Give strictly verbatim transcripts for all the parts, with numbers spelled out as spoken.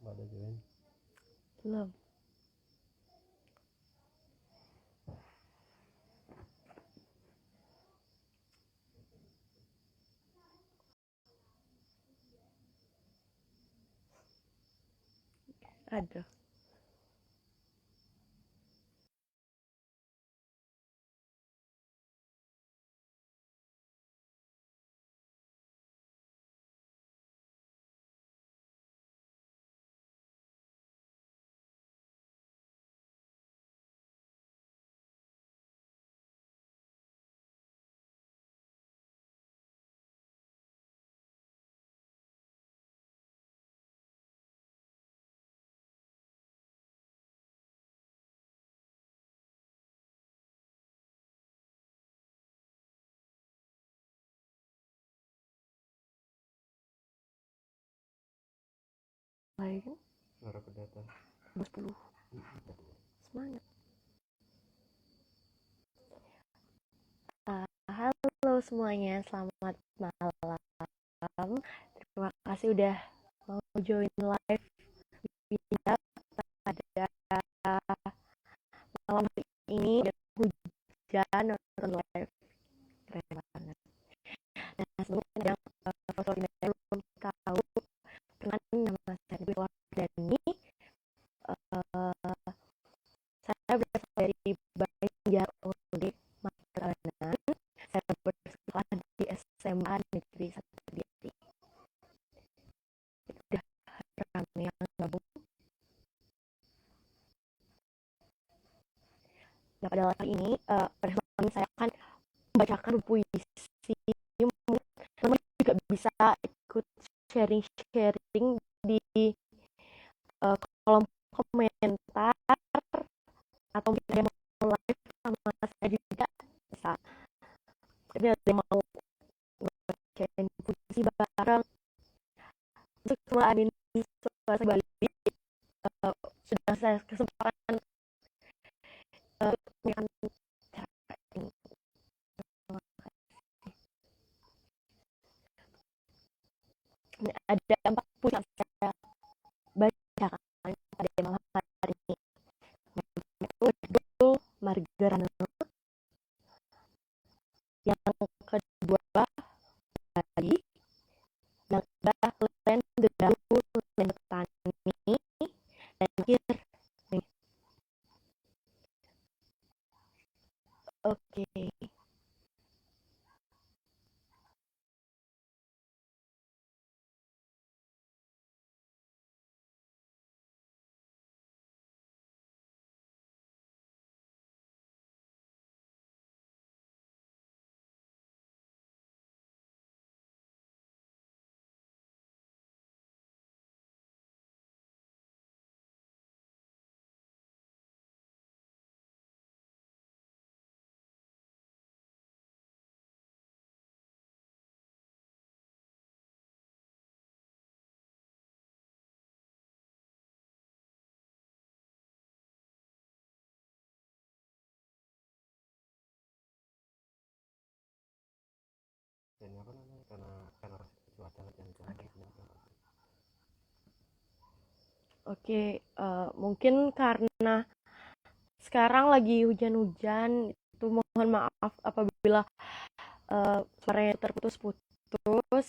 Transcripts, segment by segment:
Udah join? Belum. Aduh. Baik. Suara pendata. Dua puluh. Semangat. Ah, halo semuanya, selamat malam. Terima kasih udah mau join live Winda pada malam hari ini. Udah hujan nonton live, keren banget. Nah, sebelumnya ada, eh, kalau Winda belum tahu, perkenalkan, nama saya Dwi Wardani. Eh, saya berasal dari Banjar Uli, Magelangan. Saya bersekolah di S M A Negeri Satu Kediri. Udah rame yang gabung. Nah, pada live ini, eh, pada kesempatan ini saya akan membacakan puisi. Mungkin teman-teman juga bisa ikut sharing-sharing di, eh, kolom komentar, atau mungkin ada yang mau live sama saya juga bisa. Mungkin ada yang mau bacain puisi bareng. Untuk semua admin Suara Bali, eh, sudah saya kesempatan, eh, memberikan acara ini. Terima kasih. Ini ada empat puisi yang saya bacakan pada malam hari ini. Yang pertama itu judul Margerana. Yang kedua, Bali. Yang ketiga, Len Dedaru, Len Petani. Dan terakhir, nih. Oke. Dan apa namanya, karena karena cuaca lagi yang Oke, eh, mungkin karena sekarang lagi hujan-hujan, itu mohon maaf apabila, eh, suaranya terputus-putus.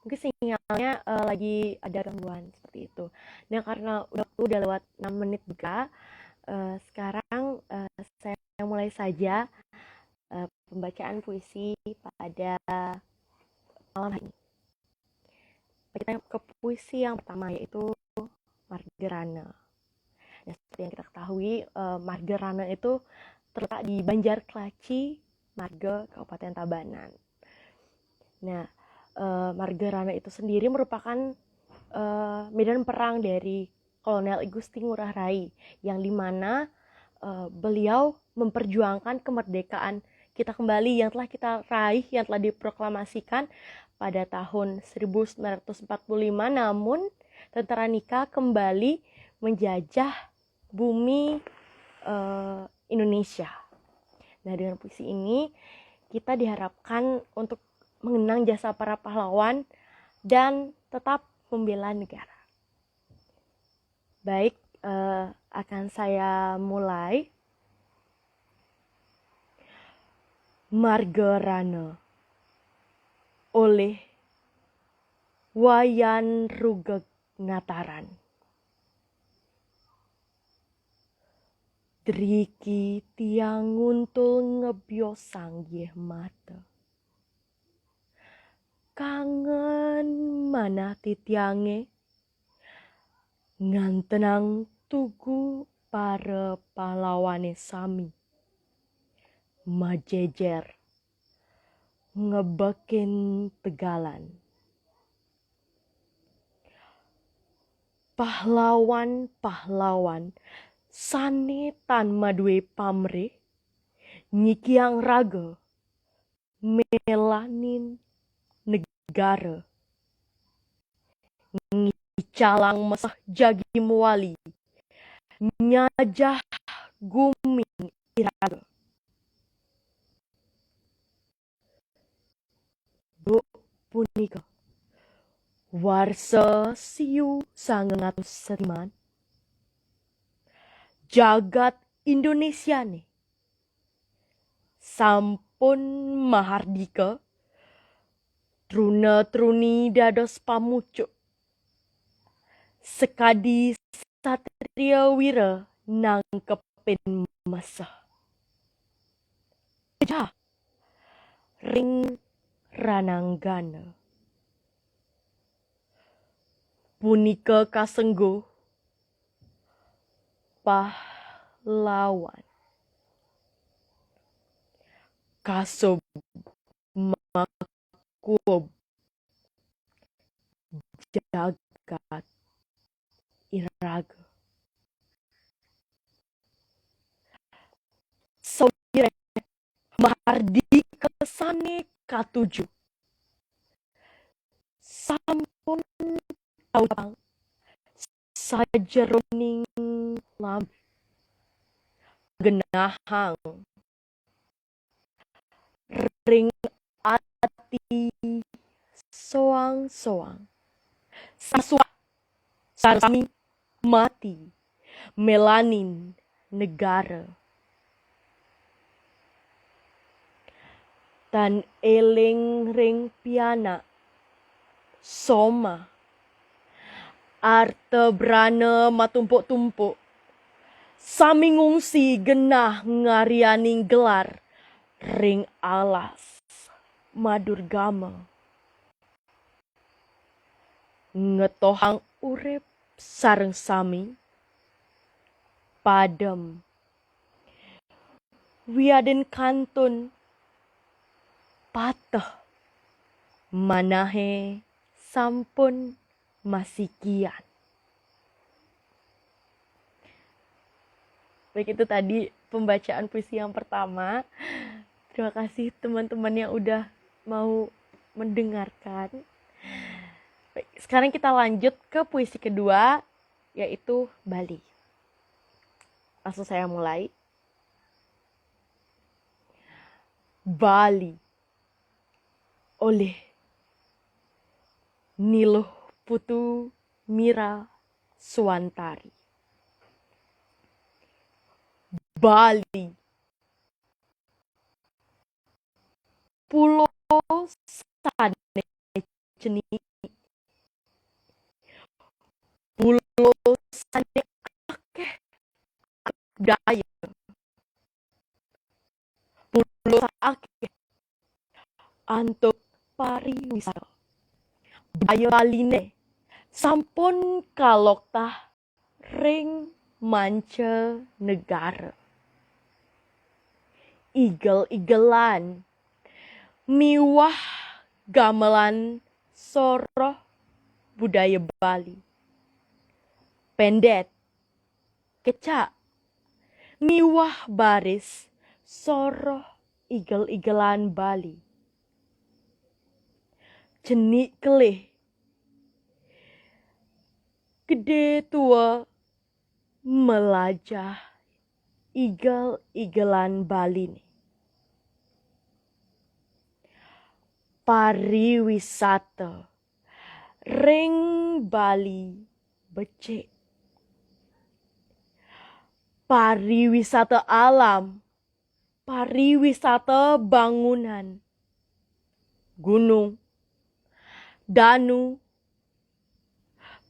Mungkin sinyalnya, eh, lagi ada gangguan seperti itu. Nah, karena udah, udah lewat enam menit juga, eh, sekarang, eh, saya mulai saja, eh, pembacaan puisi pada malam hari ini. Kita ke puisi yang pertama, yaitu Margerana. Nah, seperti yang kita ketahui, eh, Margerana itu terletak di Banjar Kelaci, Marga, Kabupaten Tabanan. Nah, eh, Margerana itu sendiri merupakan, eh, medan perang dari Kolonel I Gusti Ngurah Rai, yang dimana, eh, beliau memperjuangkan kemerdekaan kita kembali yang telah kita raih, yang telah diproklamasikan pada tahun seribu sembilan ratus empat puluh lima, namun tentara Nika kembali menjajah bumi, eh, Indonesia. Nah, dengan puisi ini kita diharapkan untuk mengenang jasa para pahlawan dan tetap membela negara. Baik, eh, akan saya mulai. Margarana oleh Wayan Rugeg Ngataran. Driki tiang nguntul ngebyo sanggih mata. Kangen manah titiange ngantenang tugu para pahlawane sami majejer ngebekin tegalan. Pahlawan-pahlawan sane tan madue pamrih nyikiang raga melanin negara. Ngicalang meseh jagi mewali nyajah gumi iraga. Duk punika warsa siu sangang atus setiman, jagat Indonesiane sampun mahardika, truna-truni dados pamucuk sakadi satria wira nangkepin meseh. Jah ring rananggana. Punika kasengguh pahlawan. Kasub makub jagat iraga. Sawireh mahardika sane katuju sampun tau tapang sajeroning lambe genahang ring ati soang-soang. Sasuak sareng sami mati melanin negara. Tan eling ring pianak soma, arta brana matumpuk-tumpuk, sami ngungsi genah ngarianing gelar ring alas madurgama. Ngetohang urip sareng sami padem wiadin kantun pateh manahe sampun masikian. Baik, itu tadi pembacaan puisi yang pertama. Terima kasih teman-teman yang udah mau mendengarkan. Baik, sekarang kita lanjut ke puisi kedua, yaitu Bali. Langsung saya mulai. Bali oleh Niluh Putu Mira Suantari. Bali, pulo sane cenik, pulo sane akeh budaya, pulo akeh antuk pariwisata. Budaya Baline sampun kaloktah ring manca negara. Igel-igelan miwah gamelan soroh budaya Bali. Pendet, kecak, miwah baris soroh igel-igelan Bali. Cenik kelih, gede tua melajah igel-igelan Baline. Pariwisata ring Bali becik. Pariwisata alam, pariwisata bangunan, gunung, danu,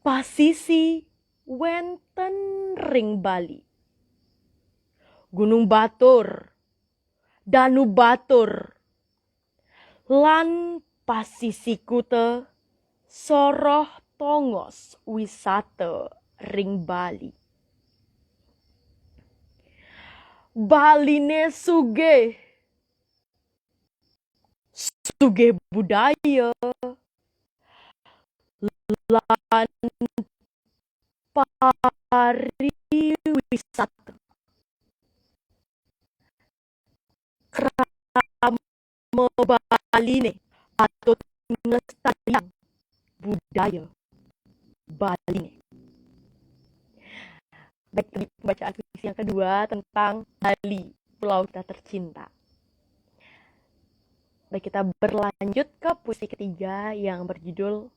pasisi wénten ring Bali. Gunung Batur, danu Batur, lan pasisi kuta soroh tongos wisata ring Bali. Baliné sugih, sugih budaya lan pariwisata. Krama Baliné patut nglestariang budaya Baliné. Baik, tadi pembacaan puisi yang kedua tentang Bali, pulau kita tercinta. Baik, kita berlanjut ke puisi ketiga yang berjudul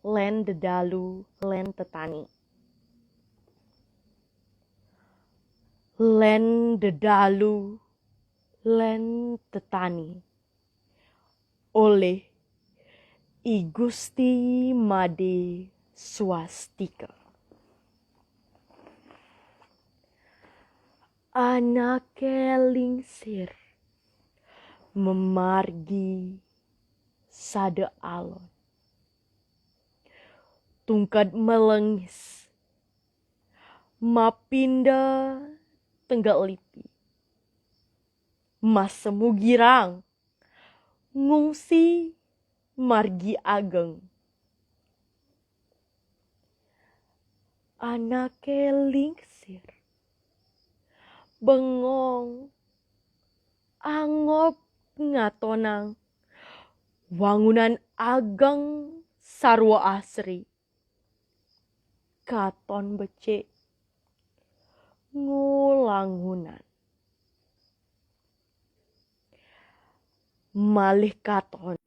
Lén Dedalu, Lén Tetani. Lén dedalu, lén tetani. Olih I Gusti Madé Swastika. Anaké lingsir, mamargi sada alon. Tungked malengis, mapinda tenggel lipi. Masemu girang, ngungsi margi ageng. Anaké lingsir, bengong, angob ngatonang wangunan ageng sarwa asri. Katon becik, ngulangunan. Malih katon,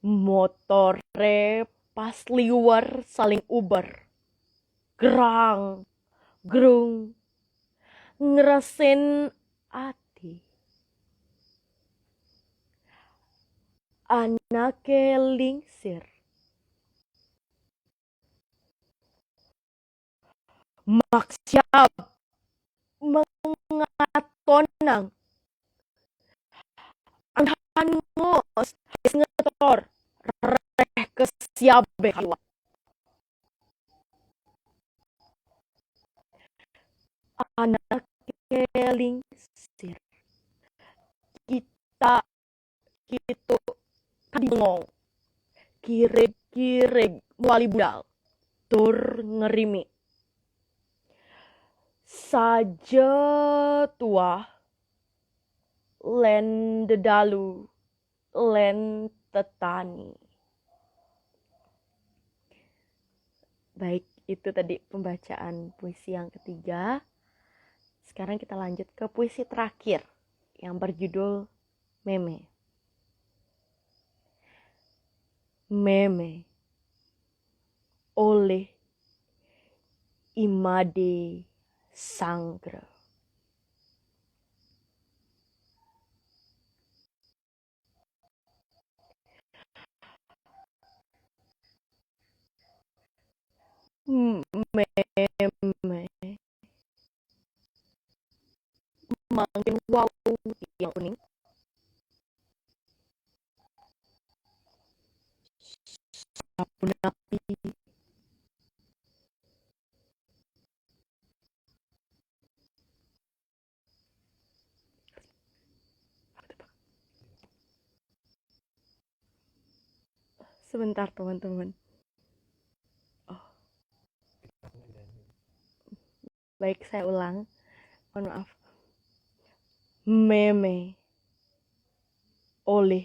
motoré pas liwar saling uber. Grang, grung, ngresin ati. Anaké lingsir, maksiab, mengatonang, anghan ngos, hais ngetor, réh kesiabé kaliwat. Anaké lingsir, kita kitu kadi bengong, kirig-kirig mawali budal, tur ngerimi. Saja tuah lén dedalu, lén tetani. Baik, itu tadi pembacaan puisi yang ketiga. Sekarang kita lanjut ke puisi terakhir yang berjudul Mémé. Mémé, olih I Madé Sanggra. Mémé, mangkin wau tiang uning. Sapunapi Sebentar, teman-teman. Oh. Baik, saya ulang. Mohon maaf. Mémé, olih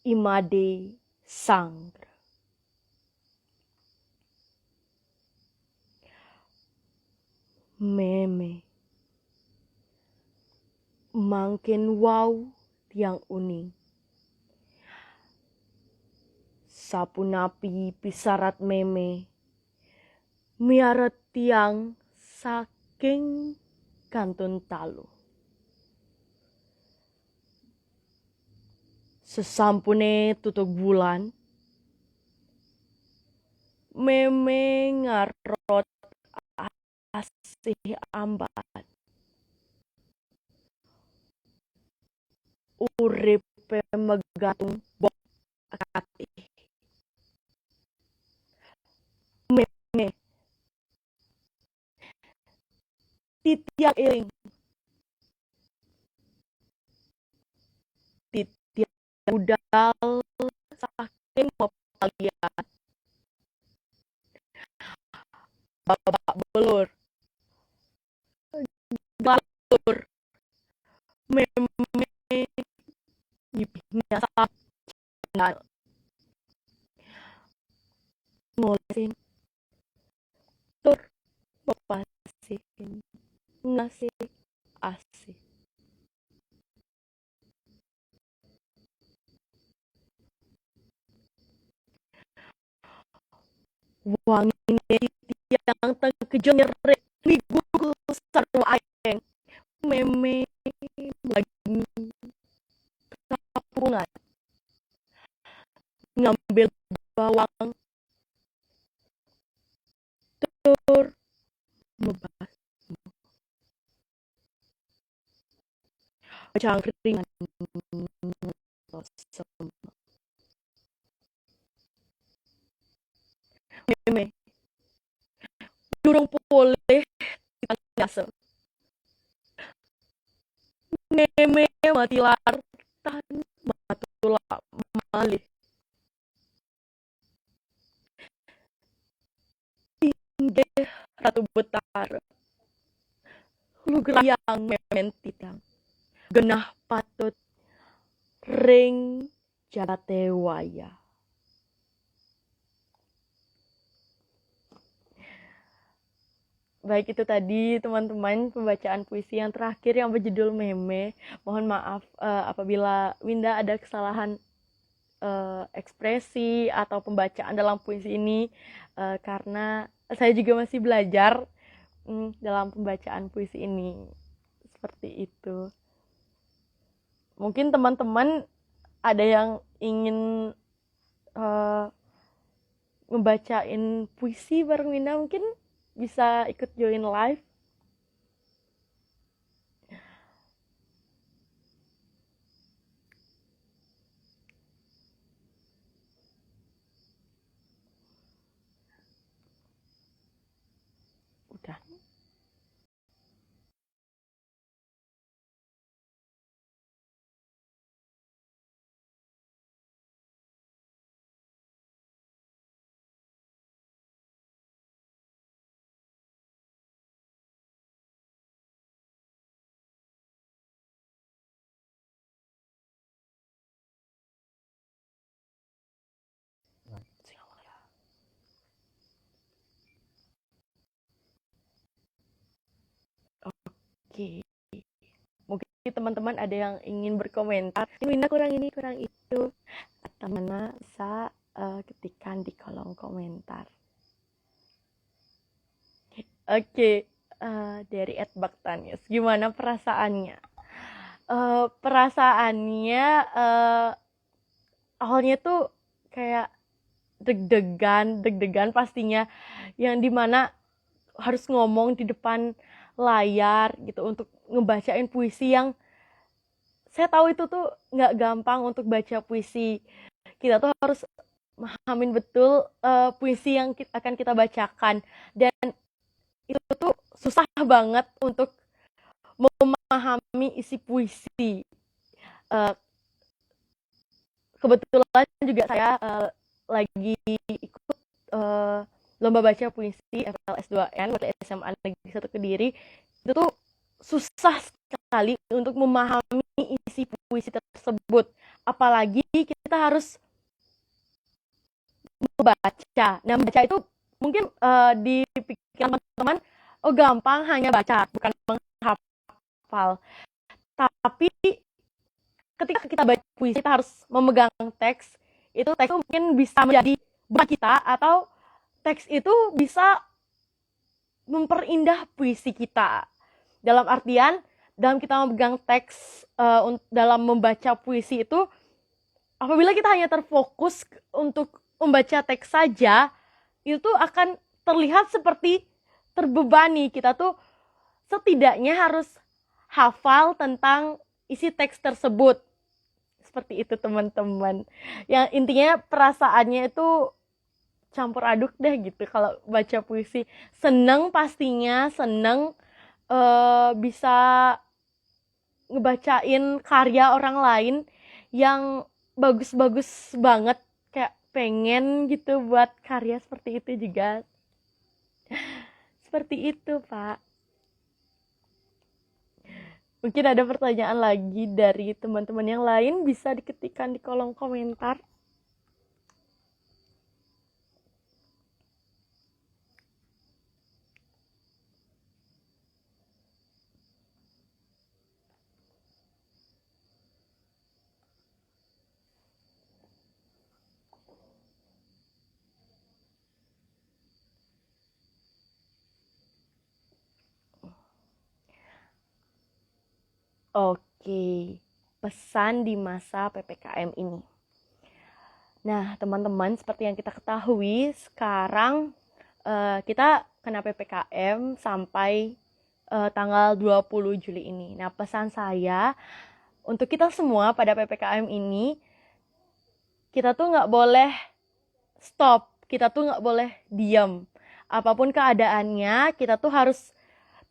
I Madé Sanggra. Mémé, mangkin wau tiang uning. Sapunapi pisarat Mémé miara tiang saking saking kantun talu. Sesampune tutug bulan, Meme ngarot asih ambat. Uripe magantung bok katih. Meme. Titiang iling. Titiang budal saking pepalian. Babak belur. Galur. Meme ngipih ngasap. Ngolesin. Tur mepasin. Ngasih asih. Wangine titiang tengkejeng nyerik migugul sarwa aeng. Meme lagi kapungan. Ngambil bawang tur mebas. Jangkringan. Meme. Durung polih biasa. Meme matilar tan matulak malih. Inggih Ratu Betara. Lugrayang memen titiang. Genah patut ring jagate wayah. Baik, itu tadi teman-teman pembacaan puisi yang terakhir yang berjudul Meme. Mohon maaf eh, apabila Winda ada kesalahan eh, ekspresi atau pembacaan dalam puisi ini eh, karena saya juga masih belajar mm, dalam pembacaan puisi ini. Seperti itu. Mungkin teman-teman ada yang ingin eh, ngebacain puisi bareng Winda, mungkin bisa ikut join live. Udah. Oke. Mungkin teman-teman ada yang ingin berkomentar. Ini Winda kurang ini, kurang itu. Atau mana sa uh, ketikan di kolom komentar. Oke, uh, dari Ed Baktanius. Gimana perasaannya? Uh, perasaannya uh, awalnya tuh kayak deg-degan, deg-degan pastinya. Yang dimana harus ngomong di depan layar gitu untuk ngebacain puisi yang saya tahu itu tuh nggak gampang untuk baca puisi. Kita tuh harus memahamin betul uh, puisi yang kita, akan kita bacakan dan itu tuh susah banget untuk memahami isi puisi. Uh, kebetulan juga saya uh, lagi ikut uh, lomba baca puisi F L S dua N wakil S M A Negeri satu Kediri. Itu tuh susah sekali untuk memahami isi puisi tersebut. Apalagi kita harus membaca. Nah, membaca itu mungkin uh, di pikiran teman-teman, oh gampang hanya baca, bukan menghafal. Tapi ketika kita baca puisi, kita harus memegang teks. Itu teks itu mungkin bisa menjadi beban kita atau teks itu bisa memperindah puisi kita. Dalam artian, dalam kita memegang teks, eh, un-, dalam membaca puisi itu, apabila kita hanya terfokus untuk membaca teks saja, itu tuh akan terlihat seperti terbebani. Kita tuh setidaknya harus hafal tentang isi teks tersebut. Seperti itu, teman-teman. Yang intinya perasaannya itu campur aduk deh gitu kalau baca puisi. Seneng pastinya, seneng, eh, bisa ngebacain karya orang lain yang bagus-bagus banget. Kayak pengen gitu buat karya seperti itu juga. Seperti itu, Pak. Mungkin ada pertanyaan lagi dari teman-teman yang lain, bisa diketikkan di kolom komentar. Oke, pesan di masa P P K M ini. Nah, teman-teman, seperti yang kita ketahui, sekarang, eh, kita kena P P K M sampai, eh, tanggal dua puluh Juli ini. Nah, pesan saya untuk kita semua pada P P K M ini, kita tuh nggak boleh stop, kita tuh nggak boleh diam. Apapun keadaannya, kita tuh harus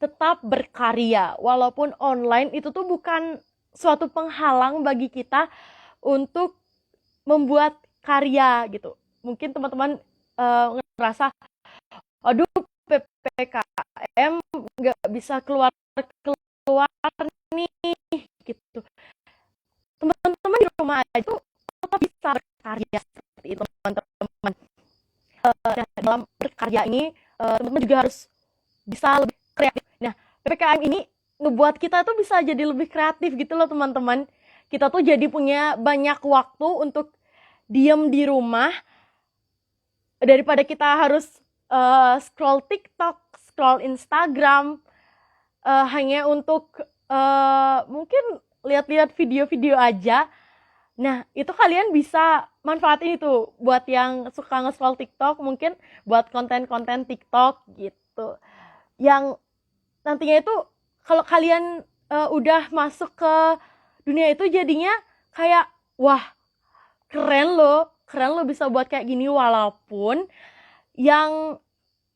tetap berkarya. Walaupun online, itu tuh bukan suatu penghalang bagi kita untuk membuat karya gitu. Mungkin teman-teman, eh, ngerasa, "Aduh, P P K M nggak bisa keluar-keluar nih," gitu. Teman-teman di rumah aja tuh tetap bisa berkarya seperti itu, teman-teman. Eh, nah, dalam berkarya ini, eh, teman-teman juga harus bisa lebih kreatif. Nah, P P K M ini ngebuat kita tuh bisa jadi lebih kreatif gitu loh, teman-teman. Kita tuh jadi punya banyak waktu untuk diem di rumah daripada kita harus, eh, scroll TikTok, scroll Instagram, eh, hanya untuk, eh, mungkin lihat-lihat video-video aja. Nah, itu kalian bisa manfaatin itu buat yang suka nge-scroll TikTok, mungkin buat konten-konten TikTok gitu. Yang nantinya itu kalau kalian, eh, udah masuk ke dunia itu, jadinya kayak, "Wah, keren loh, keren loh bisa buat kayak gini," walaupun yang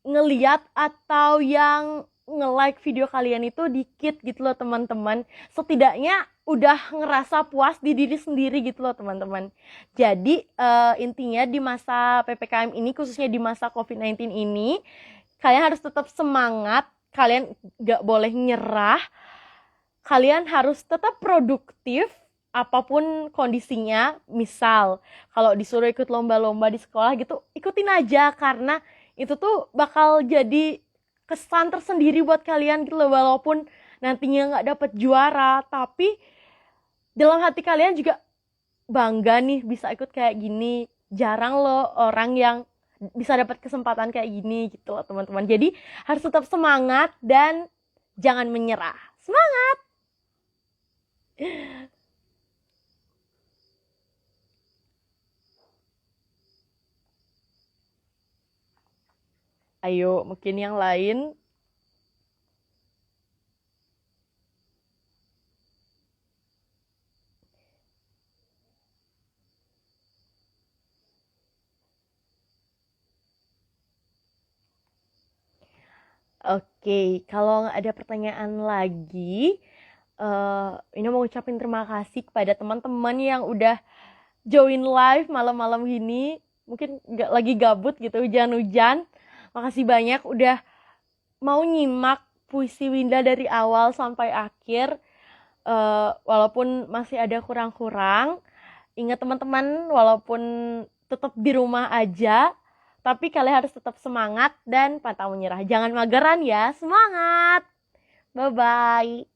ngeliat atau yang nge-like video kalian itu dikit gitu loh, teman-teman. Setidaknya udah ngerasa puas di diri sendiri gitu loh, teman-teman. Jadi, eh, intinya di masa P P K M ini, khususnya di masa covid sembilan belas ini, kalian harus tetap semangat, kalian gak boleh nyerah, kalian harus tetap produktif apapun kondisinya. Misal, kalau disuruh ikut lomba-lomba di sekolah gitu, ikutin aja, karena itu tuh bakal jadi kesan tersendiri buat kalian gitu loh. Walaupun nantinya nggak dapet juara, tapi dalam hati kalian juga bangga nih bisa ikut kayak gini. Jarang loh orang yang bisa dapat kesempatan kayak gini gitu loh, teman-teman. Jadi harus tetap semangat dan jangan menyerah. Semangat! Ayo, mungkin yang lain. Oke, kalau nggak ada pertanyaan lagi, eh, ini mau ngucapin terima kasih kepada teman-teman yang udah join live malam-malam gini. Mungkin nggak lagi gabut gitu, hujan-hujan. Makasih banyak udah mau nyimak puisi Winda dari awal sampai akhir. Eh, walaupun masih ada kurang-kurang, ingat teman-teman, walaupun tetap di rumah aja, tapi kalian harus tetap semangat dan pantang menyerah. Jangan mageran ya, semangat. Bye-bye.